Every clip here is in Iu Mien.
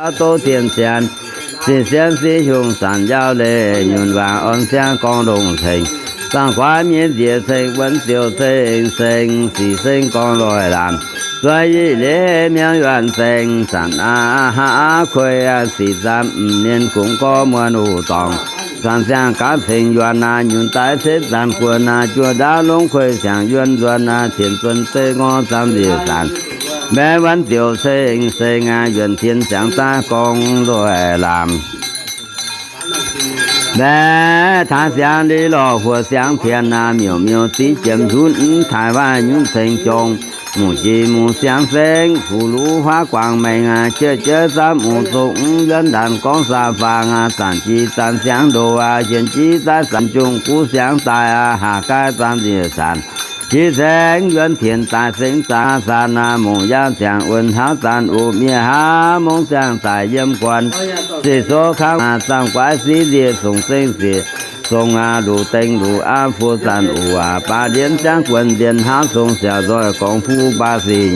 Aav doqv dienh zienx, sic sienx sic hiuv zanc yaav leiz, nyunc waac orn siangv gorngv longc ceng, zaangh guaav miev nziex ceng, wuonx ziouc ceng seng, sic seng gorngv loic laamc, zueiz yic leiz miangv yuonh ceng, zanc aqv haav kuei sic zaamv, mienh kungx gorngv muonh uc dorngc, zanc siang gaav ceng yuonh aac, nyunc daaih setv zanc guon aac, juoh ndaauv longv kuei siangx yuonh nzuonx aac, cien zuonx zeiv ngorv zaamv nziex zanc, mbaeqv wuonx ziouc ceng seng aac, yuonh tien siangx daaih gorngv loic laamc. Mbaeqv taaix siangx li lorh huoc siangx tien aac, miuc miuc ziv jiem hunv taaix waac nyunv ceng jong, muc jiex muc siangx sengv, fuqv luv huaav guangc mengh aac, jieqv jieqv zaamv muc zong yuonv ndaanx gorngv saa faang aac, zanc jiex zanc siangx ndoh aac, hienx jiex zaaix zanc jungh guv siangx daaih aac, haac gaaiv zaamv nziex zanc, jiex sengx yuonv tien daaih sengx zaangv zanc aac, mongc yaauv ziangh wuonh hnangv zanc oc, miev hnangv mongc ziangh daaih yiem guon, ziqc sou kangv aac, zaamv guaav siqv nziex zongc zengv sic, zongc aac luc dengh luc aav fu zanc oc aac, baac ndiev ziangv guon ndiev hnangv zong siaaux nzoih gorngv fuqv baac sic,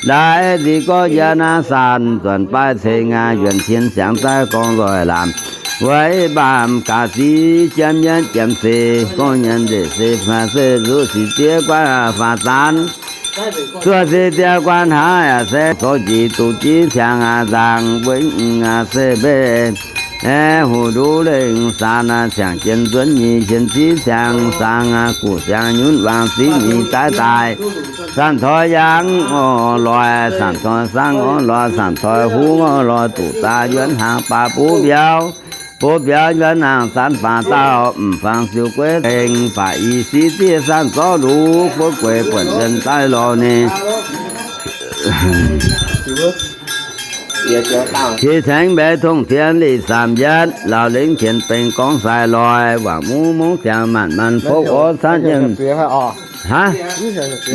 ndaaih ziqc gorngv yie naaiv san nzuonx baav ceng aac, yuonh tien siangx daaih gorngv nzoih laamc, weic baamh gaax ziv jiem yietv jiem seix gorngv nyienz ndeic seix faah se zuqc sic diev guaav faah zaanv, zuov sic diev guaav hnangv yaac se zoux jiex duqv jiex siangx aac nzaangc wengv aac se mbeih, aeqv, huv nduqv lengh saan aac, siang jien nzuonx nyei hienx ziv siangx saang aac, guv siangx nyunv waang ziv nyei daaih daaih, sanc toi yangh orv loic, sanc toi saangv orv loic, sanc toi hungh orv loic, duqv daaih yuonv hnaangx baac buv mbiauz, buv mbiauz yuonv hnaangx zanc baac dauh m'fangx ziouc gueiv tengx baac i siqv zieqv sanc zorqv lux buonv gueix buonc yuonv daaih lorz ninh. Qiex tengx mbaeqc tongh tien lic saamc yietv, laauh lengc tien bengx gorngv sai loih, waac muv mongv ziangx maanc maanc fouv orv canv yiem. Hnangv,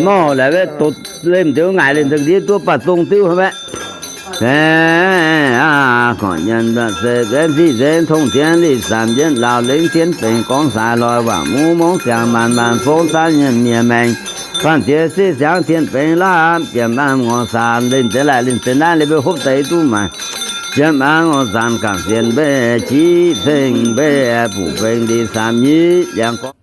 mouh laaix wetv dutv lemh diuv ngaaic lemh deix ndiev duqv baac zong diuv hnangv mbaeqc. Aa, gorqv nyienz se benx ziqv nzenx tongh tien lic saamc yietv, laauh lengc tien bengx gorngv sai loih, waac muv mongv ziangx maanc maanc fouv canv yiem mienh maengx, faanh ziex siqv siangx tien bengx lamh jiem lamh ngorc saanc, lemh deix laaic lemh deix naaiv, lemh mbuo hopv deix duqv maaic, jiem lamh ngorc saanc gangc sienx mbeih, jiv ceng mbeih, buqc bengx lic saamc nyic, yangh gorngv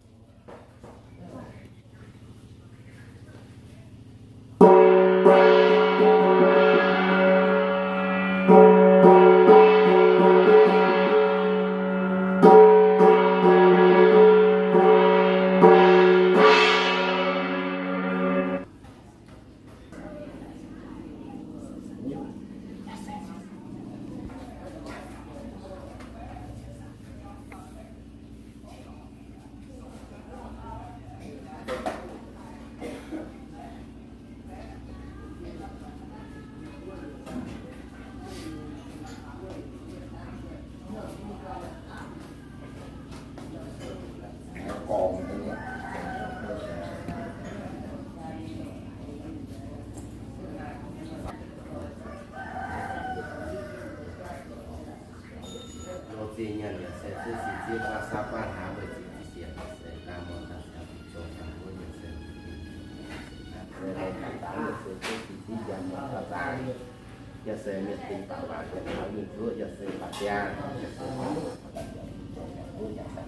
Yaac se mienh dingc baac waac, yaac taux nyungc zuoqv, yaac se baac biaa, yaac se mienh dingc baac waac, yaac se baac biaa,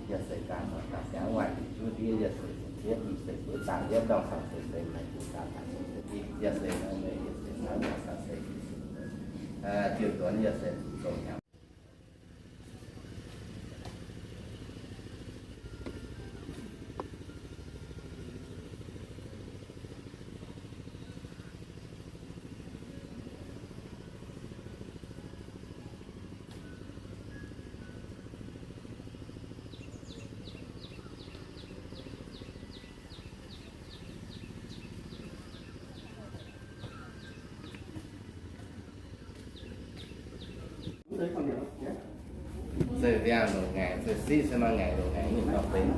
yaac se ganh baac siangx waaic zuqv ndiev, yaac se ziepv, yaac se bueix dangh yietv ndorngh caux se se maengx dingc daaih, yaac se dingc, yaac se naaiv meih, yaac se naaiv waac caux se, diuh nduonx yaac se zuqc zong hnyangx. Zeiv viangh longc ngaengc, zeiv siqv se maaih ngaengc longc ngaengc nyungc nor benx.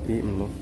Bim loh.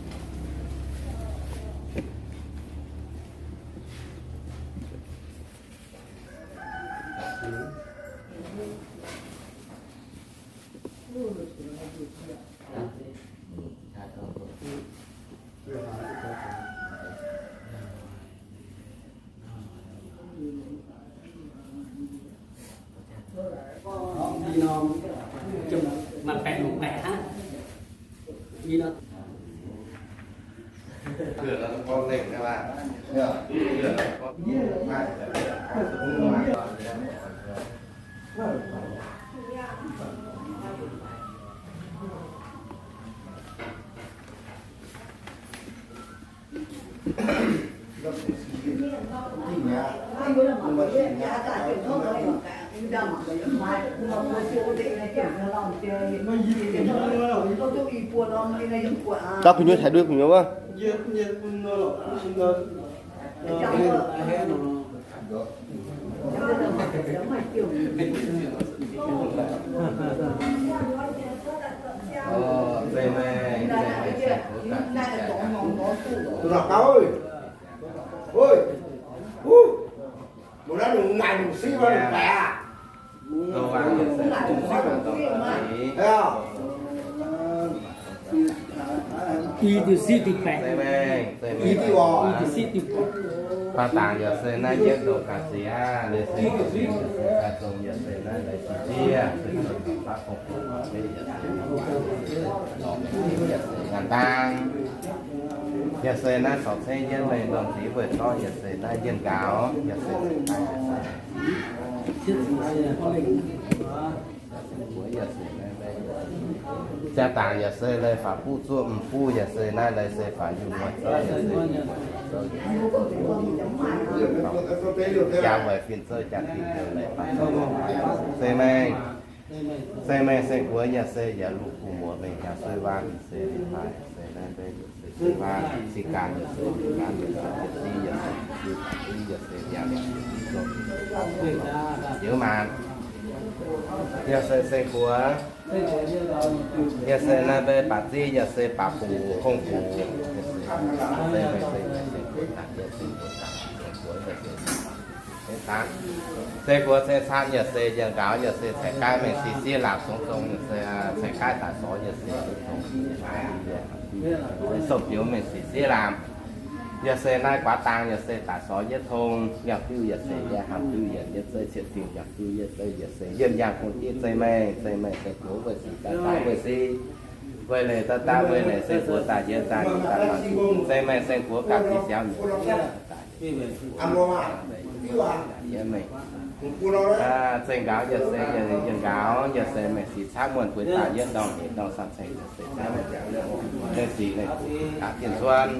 Gauv kuh nyuoz taaih duqv kuh nyuoz wuov. I diuh siqv diuh baeqc. I diuh siqv diuh baeqc. Baac dangc yaac se naaiv jienv ndongc ga'sie, leiz se ga'sie, yaac se naaiv leiz se ziev, se ga'dangc. Yaac se naaiv corc cengx jienv mengh ndongc ziex weic zorqv, yaac se naaiv jienv nqaaux, yaac se Jaa dangc yaac se leiz faaux buv zuoqv m'buv, yaac se naaiv leiz se faaux yungh muoz zouv, yaac se jaa weic fin zouv jaa fin heuc leiz faaux se mengh, se mengh se guoqv, yaac se yaac luv gu'muoz mengh hnyangx suiv waac se fai se naaiv se suiv waac se gan, yaac se gan, yaac se ziepc div, yaac se ziepc div, yaac se liangx, yaac se ziepc div, yaac se maanc, yaac se se guoqv, yaac se naaiv mbe baac ziv, yaac se baac buc hungh buc, yaac se se mengh se guoqv, yaac se guoqv, yaac se guoqv, yaac se se guoqv ceng caatv, yaac se yienh nqaaux, yaac se caeqv gaav mengh si siev laamc zong zong, yaac se caeqv gaav daaih sorx, yaac se zong zong, sou biux mengh si siev laamc, yaac se naaiv guaav dang, yaac se daaih sorx yietv tong, yangh diuv, yaac se yietv hnamv diuv, yaac yietv zeiv cieqv dingh, yangh diuv yietv zeiv, yaac se yienh yangh gong jiv zei mengh, zei mengh se guoqv weic sic daaih daaih weic sic, weic leiz daaih daaih weic leiz se guoqv daaih yietv daaih nyeic daaih faanh, zei mengh se guoqv gapv jienv siaauv nyeic daaih yietv mengh. Zeng nqaaux yaac se yienh nqaaux, yaac se mengh sic caaiv muonh bueix daaih yietv ndorngh nyeic ndorngh samv ceng, yaac se caaiv mengh sic leiz gapv jienv cuonv.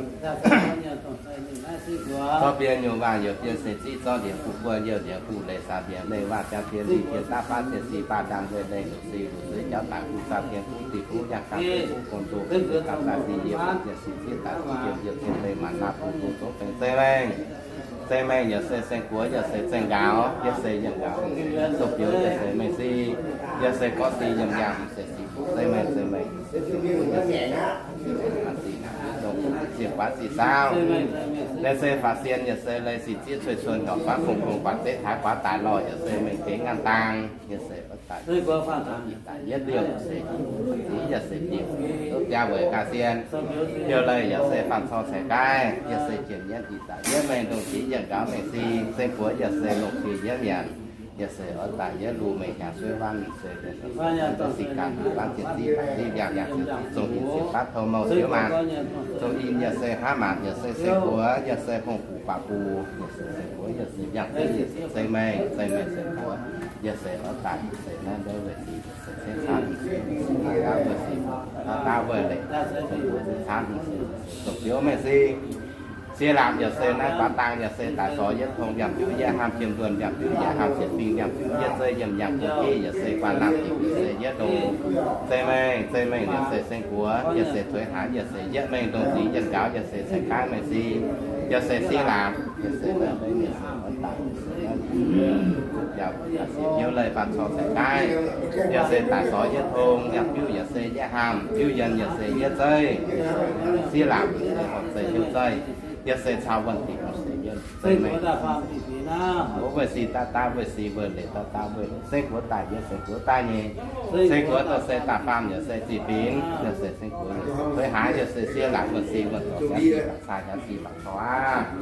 Zorqv biei nyungc waac youc biei se ziqv zorqv ndiangx buv buo youh ndiangx buv leiz saax ndiangx leiz waac jaa biei liz biei daav baav biei si baav ndaam weic leiz luc si luc suiv jauv daaih buv zaah biei buv diuh buv yangh ganh buv gong doh buv ganh zaah si yie buv yie si zieqv daaih buv yie yie zieqv leiz maanc naah buv buv zouv benx zei mengh. Zei mengh yaac se seng guoqv yaac se zeng nqaaux yaac se yienh nqaaux, sou biux yaac se mengh si, yaac se gorngv si yiem yangh se si, zei mengh zei mengh, zieqv guaav zieqv saauv, leiz se faaux sien yaac se leiz sic zieqv cuei cuon horpc faanv fungx gong guaax zeiv taaix guaax daaih lorh yaac se mengh deix ngaanh dang, yaac se daaih yietv liouh se, yaac se diuh, duqv biaa weic ga'sie, youh leiz yaac se faanh cor ceix gaav, yaac se jienv yietv daaih yietv mengh ndongc ziex yienh nqaaux mengh si, seng guoqv yaac se longc jiex yietv nyanc, yaac se oix daaih yietv luh mengh hnyangx suiv waac se, se ganh waac zieqc ziqv baac ziqv yangh yangh zieqc ziqv zong yienh zieqc baav tou mouh ziouv maanc, zong yienh yaac se hnangv maanc yaac se seng guoqv yaac se hungh buc baac buc, yaac se seng guoqv yaac se yangh zieqv yaac se zei mengh, zei mengh seng guoqv, yaac se oix daaih se naaiv ndouv weic sic, se cingv caanv, daav weic sic, daav weic leiz, se cingv caanv, dongh biouv mengh si. Siev laamc yaac se naaiv guaax dang yaac se daaih sorx yietv tong yaac biuv yietv hnamv jiem nduonh yaac biuv yietv hnamv jiem fing yaac biuv yietv zeiv yiem yangh guoqv jiv yaac se guanh laangh jiex yaac se yietv ndongc, zei mengh, zei mengh yaac se seng guoqv yaac se tuix haaix yaac se yietv mengh ndongc ziex yienh nqaaux yaac se ceix gaav mengh si, yaac se siev laamc yaac se naaiv mengh yaac se oix daaih yaac se biouv leiz faanh cor ceix gaav, yaac se daaih sorx yietv tong yaac biuv yaac se yietv hnamv biuv yienh yaac se yietv zeiv, siev laamc yaac se horpc zeiv hiuv zeiv, yaac se cau wuonh dingc se yietv zeiv mengh. Wuov weic sic daav daav weic sic, weic leiz daav daav weic leiz, seng guoqv daaih yie seng guoqv daaih nyei, seng guoqv daaih se daaih faam yaac se zih binc, yaac se seng guoqv yaac se tuix haaix yaac se siev laamc wuonh sic wuonh dorc siav sic mangc cai siav sic mangc cor aqv.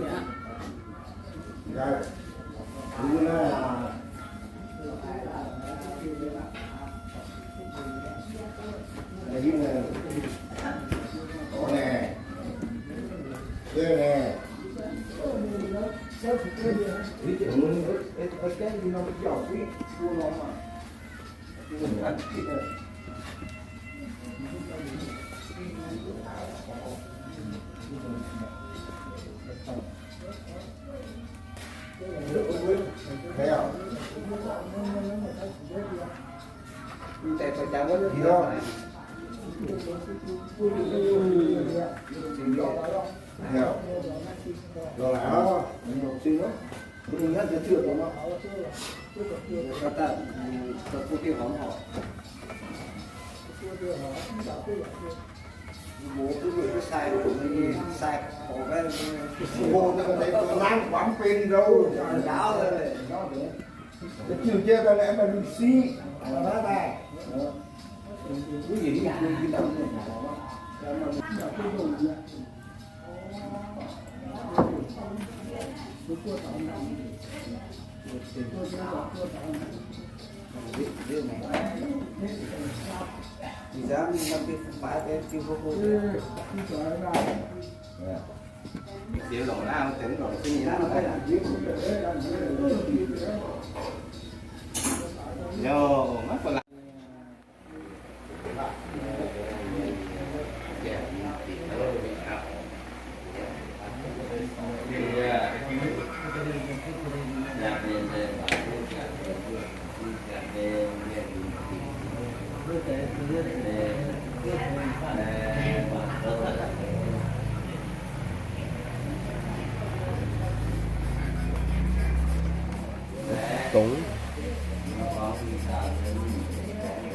Dongh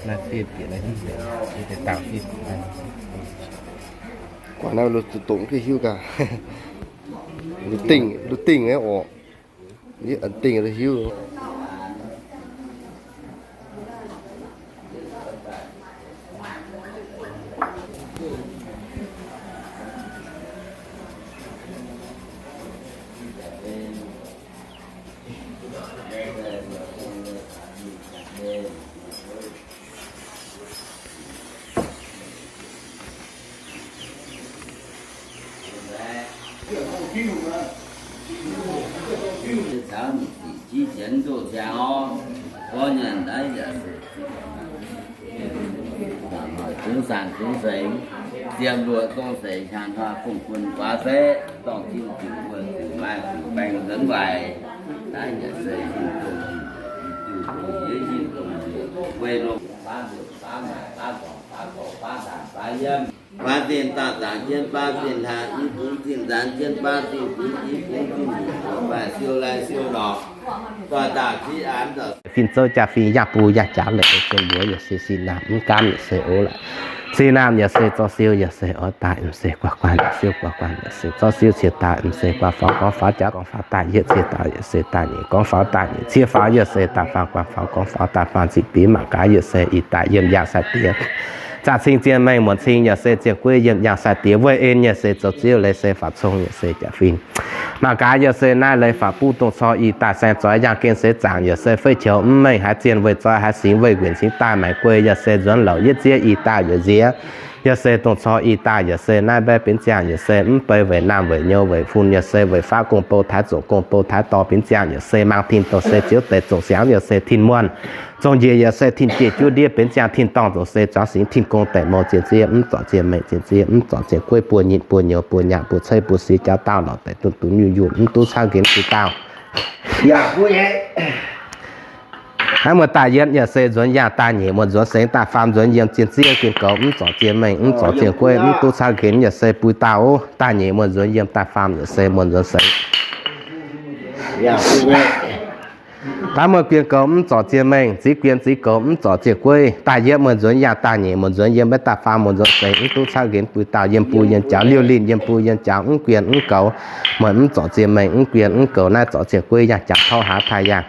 naaiv fiev bieqc naaiv hingh, yie deix dauh fiev bieqc naaiv. Guangc naaiv loz-dongc ga'hiuv gaax. Loz-dingh, loz-dingh naaiv oc. Yie an dingh loz-hiuv. Caux mv ziqc jiv zienx ndoh ziangx orv, gorngv nyanc ndaix yaac se zungv zaangc zungv seix, ziepc luoqc zong seix, hnyangx hnoi fongc bun guaax seix, dorngh jin ziqc wuonh ziqc maaih ziqc baeng nzuonx waaic, naaiv yaac se yinh dongh yinh, yinh dongh yie yinh dongh yie, weic longc baav nzuqc baav maaic baav nzorngc baav goux baav ndaanc baav yiem. Baav zinh daaih zaangc jienv baav zinh hlaax, i bungx zinh nzaanx jienv baav zinh bungx, i bungx zinh mbuoqc baaih siou lai siou norqc, doix daaih ziv aanx daaih. Fin zouv jaa-fin yaac buo yaac jaax la'zinh mbuox yaac se sin naamh mv gaamv yaac se oc la'zinh naamh yaac se zorqv siou yaac se oix daaih m'seix guaax guanh yaac siou guaax guanh yaac se zorqv siou ciex daaih m'seix guaax faaux gorngv faaux jaax gorngv faaux daaih yietv ciex daaih yaac se daaih nyeic gorngv faaux daaih nyeic ciex faaux yaac se daaih faam guaax faaux gorngv faaux daaih faam ziqc biix mangc gaax yaac se ih daaih yiem yaangh sai-diex. Zaqc cing zien mengh muonc cing yaac se ziangh gueiv yiem yaangh sai-diex. Weic en yaac se zoux ziouv leiz se faaux cong yaac se jaax-fin. Mangc gaax yaac se naaiv leiz faaux buv dongh cor ih daaih saeng zoix yaangh gen seix zaangc yaac se feiv qiex mv mengh haaix zienh weih zoi haaix singx weih nquenc cingx daaih maengx guei yaac se nzuonx louc yietv ziev ih daaih yaac nziex. Yaac se dongh cor ih daaih yaac se naaiv mbaeqv benx ziangh yaac se mv bei weic naamh weic nyouz weic fun yaac se weic faqv gong bou taaix zongc gong bou taaix dorh benx ziangh yaac se mangc tin dongh se ziouv deix zongc siangx yaac se tin muonh. Zong njiec yaac se tin jiex juov ndiev benx ziangh tin dorngh zoux se zuangx singx tin gong daic mou zien ziev mv zorc zien mengh zien ziev mv zorc zien gueiv buo nyitc buo nyouz buo nyaanh buo ceiv buo sic jauv dauh lorz daic dunh dunh yunh yunh mv duqv caangv nqenx duqv dauh. Hnangv muoz daaih yietv yaac se nzuonx yaangh daaih nyeic muoz nzuonx sengx daaih faam nzuonx yiem zien ziev zien goux mv zorc zien mengh mv zorc zien gueiv mv duqv caangv nqenx yaac se bui dauh oc. Daaih nyeic muoz nzuonx yiem daaih faam yaac se muoz nzuonx sengx. Daaih muoz guien goux mv zorc zien mengh, ziv guien ziv goux mv zorc zien gueiv. Daaih yietv muoz nzuonx yaangh daaih nyeic muoz nzuonx yiem mbaeqv daaih faam muoz nzuonx sengx mv duqv caangv nqenx bui dauh yiem bui yiem jaux liouh linh yiem bui yiem jaux mv guien mv goux. Muoz mv zorc zien mengh mv guien mv goux naaiv zorc zien gueiv yangh jaux tov haaix taaih yangh.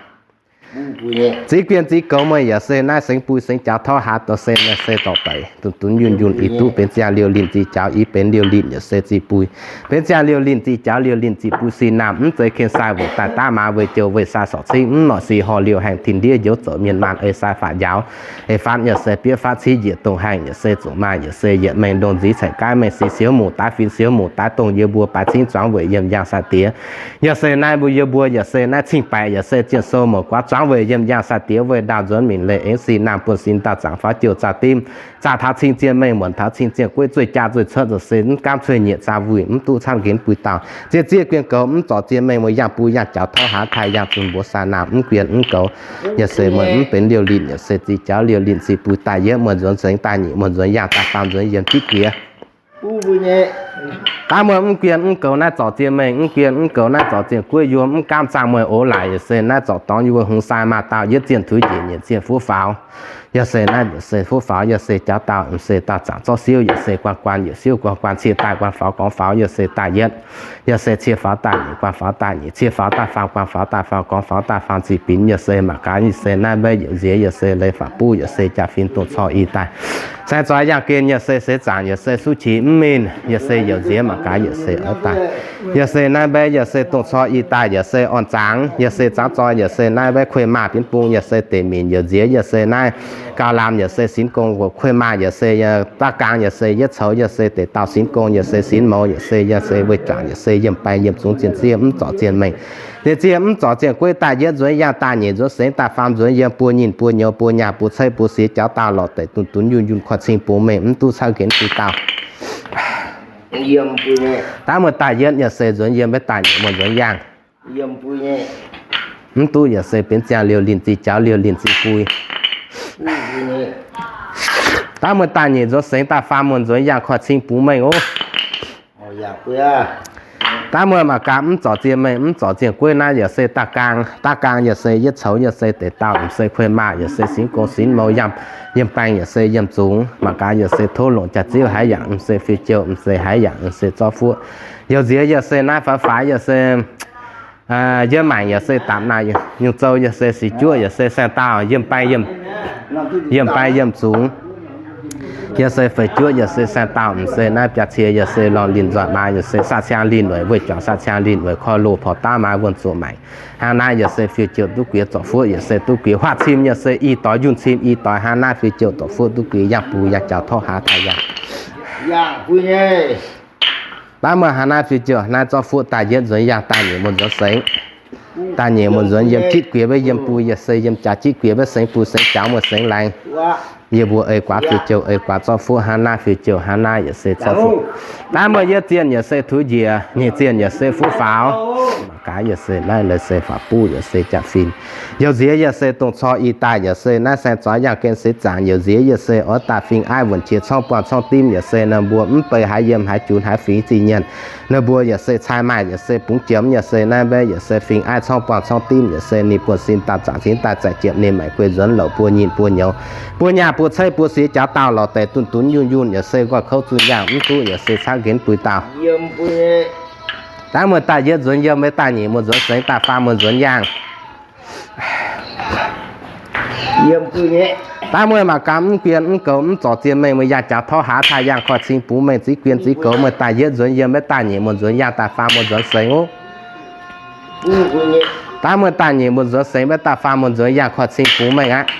Ziqv guien ziqv goux meih yaac se naaiv sengx bui sengx jaux tauv hlaax dorh se meih se dorh daic dunx dunx yunh yunh ih duqv benx ziangh liouh linh ziqc jaux i benx liouh linh yaac se ziqc bui. Benx ziangh liouh linh ziqc jaux liouh linh ziqc bui sin naamh mv zeiz ken sai weic daaih daav maaz weih jouh weih sai sorc cingv mv noic si horh liouh haengh tin ndiev njoux zoux mienh maanh ei sai faatv njaaux ei faatv yaac se biopv faatv civ njiec dongh haengh yaac se zuqc maaih yaac se yietc mengh ndongh nziv caeqv gaaiv mengh si siouv muc daaih fin siouv muc daaih dongh yie mbuo baaix cingv zuangx weic yiem njang sai diex. Yaac se naaiv mbuo yie mbuo yaac se naaiv cing-baeqc yaac se zien sou mouc guaax zuangx weic yiem njang sai diex weih ndaauh nzuonx minc leiz aengx sin naamh buonv sin dauh zaangc faaux jouh zaah dimv zaah taux cing zien mengh muonc taux cing zien gueiv zueih jaa zueih cuotv za'gengh se mv gaamv cueiv nyieqc zaah wuic mv duqv camv ginx bui dauh. Zieqv zieqv guien goux mv zorc zien mengh mueiz yangh bui yangh jaux tauv hlaax taaih yangh zunh mbuox sai naamh mv guien mv goux. Yaac se mueiz mv benx liouh linh yaac se ziqc jaux liouh linh ziqc bui daaih yietv mueiz nzuonx sengx daaih nyic mueiz nzuonx yangh daaih faam nzuonx yiem zipv jiex. Daav mueiz mv guien mv goux naaiv zorc zien mengh mv guien mv goux naaiv zorc zien gueiv yiem mv gaamv zaah mueiz ox laaic yaac se naaiv zorc dorngx yiem hungh sai maaz dauh yietv zienh tuix njiec nyienc zienh fuqv faaux. Yaac se naaiv yaac se fuqv faaux yaac se jaux dauh mv se dauh zaangc zorqv siouv yaac se guanh guanh yietc siouv guanh guanh cie daaih guanh faaux gorngv faaux yaac se daaih yietv. Yaac se cie faaux daaih nyic guanh faaux daaih nyic cie faaux daaih faam guanh faaux daaih faam gorngv faaux daaih faam ziqc binx yaac se mangc gaax yaac se naaiv mbaeqv yaac nziex yaac se leiz faatv buv yaac se jaa-fin dongh corc i daaih. Saeng zoix yangh gen yaac se seix zaangc yaac se suv qiex mv minh yaac se yaac nziex mangc gaax yaac se oix daaih. Yaac se naaiv mbaeqv yaac se dongh corc i daaih yaac se orn zaangc yaac se zaangc zoih yaac se naaiv mbaeqv kuei maaz binv bung yaac se deix minc yaac nziex yaac se naaiv gauh lamz yaac se sinx gong kuei maaz yaac se daav gaang yaac se yietv coux yaac se deix dauh sinx gong yaac se sinx mouz yaac se yaac se weih juangc yaac se yiem baeng yiem zungx zien ziev mv zorc zien mengh. Deix ziev mv zorc zien gueiv daaih yietv nzuonx yangh daaih nyic nzuonx sengx daaih faam nzuonx yiem buo nyinh buo nyouz buo nyaah buo ceiv buo siex jaux dauh lorqc deix dunh dunx yunh yunh korv cing bungx mengh mv duqv cauv genx bui dauh. Daav mueiz daaih yietv yaac se nzuonx yiem mbaeqv daaih nyic mueiz nzuonx yangh. Mv duqv yaac se benx ziangh liouh linh ziqc jaux liouh linh ziqc bui. Daav mueiz daaih nyic nzuonx sengx daaih faam mueiz nzuonx yangh korv cing bungx mengh oc. Daav mueiz mangc gaax mv zorc zien mengh mv zorc zien gueiv naaiv yaac se daav gaang, daav gaang yaac se yietv coux yaac se deix dauh mv se kuei maaz yaac se sinx gong sinx mouz yiem, yiem baeng yaac se yiem zungx mangc gaax yaac se tov longc jaax-ziuv haaix yaac mv se fiuv-jouh mv se haaix yaac mv se zorqv fuqv. Yaac nziex yaac se naaiv faix faix yaac se yiem maengc yaac se daapc naaic nyungc zou yaac se sic juoqv yaac se saeng dauh yiem baeng yiem, yiem baeng yiem zungx. Yaac se feix juoqv yaac se saeng dauh mv se naaiv biaa cie yaac se lorngh linh nzoih maa yaac se saav ciang linh weic, weic juangc saav ciang linh weic korv loz porc daav maa wuonh zoqc maengc. Hnangv naaiv yaac se fiuv-jouh duqv guiex zorc fuqv yaac se duqv guiex huaav cim yaac se i doix yunh cim i doix hnangv naaiv fiuv-jouh zorc fuqv duqv guiex yangh bung yangh jaux torv haav daaih yangh. Daav mueiz hnangv naaiv fiuv-jouh naaiv zorqv fuqv daaih yietv nzuonx yangh daaih nyic mueiz nzuonx sengx. Daaih nyic mueiz nzuonx yiem jitv guiex mbaeqv yiem bui yaac se yiem jaax jitv guiex mbaeqv sengx bui sengx jaux mueiz sengx laengz. Yie mbuo ei guaax fiuv-jouh ei guaax zorqv fuqv hnangv naaiv fiuv-jouh hnangv naaiv yaac se zorqv fuqv. Daav mueiz yietv zienh yaac se tuix njiec, nyic zienh yaac se fuqv faaux. Mangc gaax yaac se naaiv leiz se faatv buv yaac se jaa-fin. Yaac nziex yaac se dongh corc i daaih yaac se naaiv saeng zoix yangh gen seix zaangc yaac nziex yaac se oix daaih fingx aiv wuonc qiex corngv buangh corngv dimv yaac se ninh mbuo mv bei haaix yiem haaix junx haaix fingx zingh nyienh. Ninh mbuo yaac se cai maaih yaac se bungx jiem yaac se naaiv mbaeqv yaac se fingx aiv corngv buangh corngv dimv yaac se ninh buonv-sin dauh zaangc cingx daaih zaeqc jiepc ninh maengc guei nzuonx louc buo nyinh buo nyouz, buo nyaah buo ceiv buo siex jaux dauh lorz deix dunh dunx yunh yunh yaac se nqoi kouv zunh yangh mv duqv yaac se cangv nqenx bui dauh. Daav mueiz daaih yietv nzuonx yiem, maiv daaih nyic mueiz nzuonx sengx, daaih faam mueiz nzuonx yangh. Daav mueiz mangc gaax mv guien mv goux mv zorc zien mengh mueiz yangh jaux torv haav taaih yangh korv cing bungx mengh ziqv guien ziqv goux mueiz daaih yietv nzuonx yiem, maiv daaih nyic mueiz nzuonx yangh, daaih faam mueiz nzuonx sengx oc. Daav mueiz daaih nyic mueiz nzuonx sengx, maiv daaih faam mueiz nzuonx yangh korv cing bungx mengh aqv.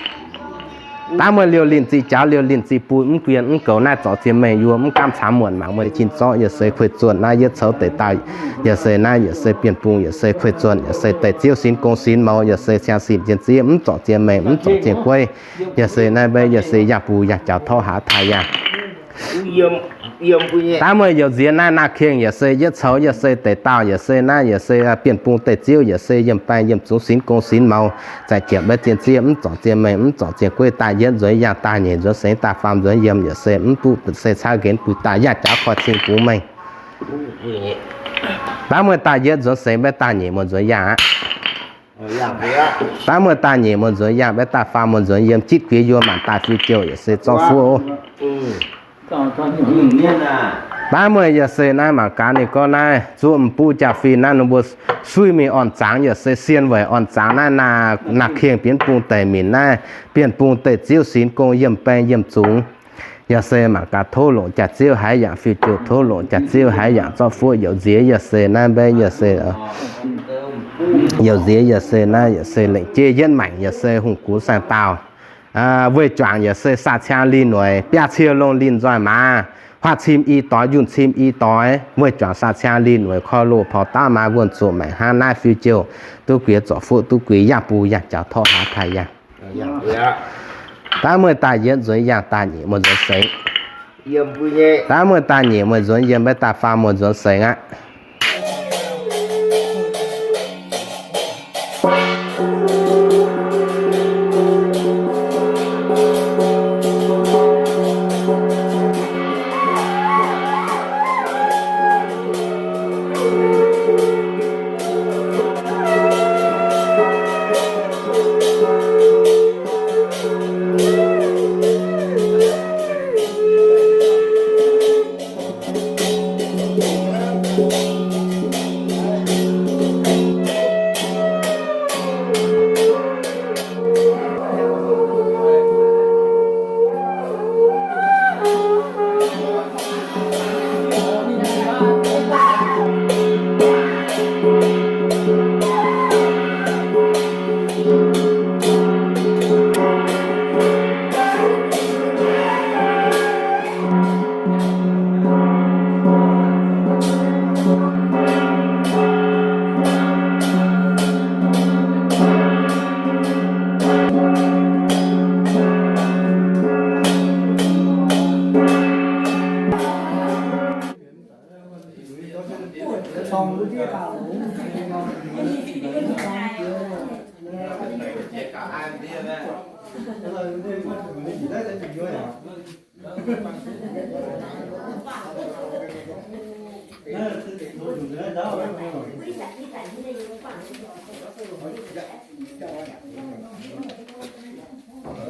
Daav mueiz liouh linh ziqc jaux liouh linh ziqc bui mv guien mv goux naaiv zorc zien mengh yiem mv gaamv camv muonc mangc mueiz jin zorqv yaac se kuei zuonh naaiv yietv coux deix dauh yaac se naaiv yaac se bienh bung yaac se kuei zuonh yaac se deix ziouv sinx gong sinx mouz yaac se siang sin zien ziev mv zorc zien mengh mv zorc zien gueiv. Yaac se naaiv mbaeqv yaac se yangh bung yangh jaux torv haav taaih yangh. Daav mueiz yaac nziex naaiv naaiv kengh yaac se yietv coux yaac se deix dauh yaac se naaiv yaac se bienh bung deix ziouv yaac se yiem baeng yiem zungx sinx gong sinx mouz zaeqc jiepc maiv zien ziev mv zorc zien mengh mv zorc zien gueiv daaih yietv nzuonx yangh daaih nyic nzuonx sengx daaih faam nzuonx yiem yaac se mv duqv se cangv nqenx bui daaih yangh jaux korv cing bungx mengh. Daav mueiz daaih yietv nzuonx sengx, maiv daaih nyic mueiz nzuonx yangh aqv. Daav mueiz daaih nyic mueiz nzuonx yangh, maiv daaih faam mueiz nzuonx yiem, jitv guiex yuonh maanc daaih fiuv jouh yaac se zorqv fuqv oc. Daav meih yaac se naaiv mangc gaax ninh gorngv naaiv zuqc m'buo jaa-fin naaiv ninh mbuo suiv mingh orn-zangx yaac se sien weic orn-zangx naaiv, naaiv kengh bienx bung deic minc naaiv, bienh bung deic ziouv sinx gong yiem baeng yiem zungx. Yaac se mangc gaax tov longc jaax-ziouv haiz yaac fiuv jouh, tov longc jaax-ziouv haiz yaac zorqv fuqv youz nziex yaac se naaiv mbei yaac se youz nziex yaac se naaiv yaac se lengc jeiv yietv maengc yaac se hungh gux saeng-daauh. Weih juangc yaac se saav ciang lingh nueic, biaav cie longh lingh nzoih maaz, huaav cim i doix, yunh cim i doix, weih juangc saav ciang lingh nueic, korv loz porv daav maaz, wuonh zoqc maengc hnangv naaiv fiuv jouh, duqv guix zorc fuqv, duqv guix yangh bung yangh jaux, torqv hlaax taaih yangh. Daav meih daaih yietv nzuonx yangh, daaih nyeic meih nzuonx sengx. Daav meih daaih nyeic meih nzuonx yiem, maiv daaih faam meih nzuonx sengx aqv.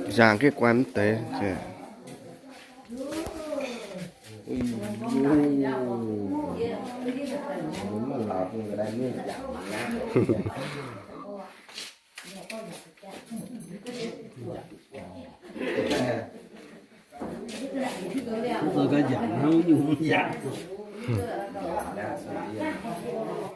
Nzangc geh guanh mv deix.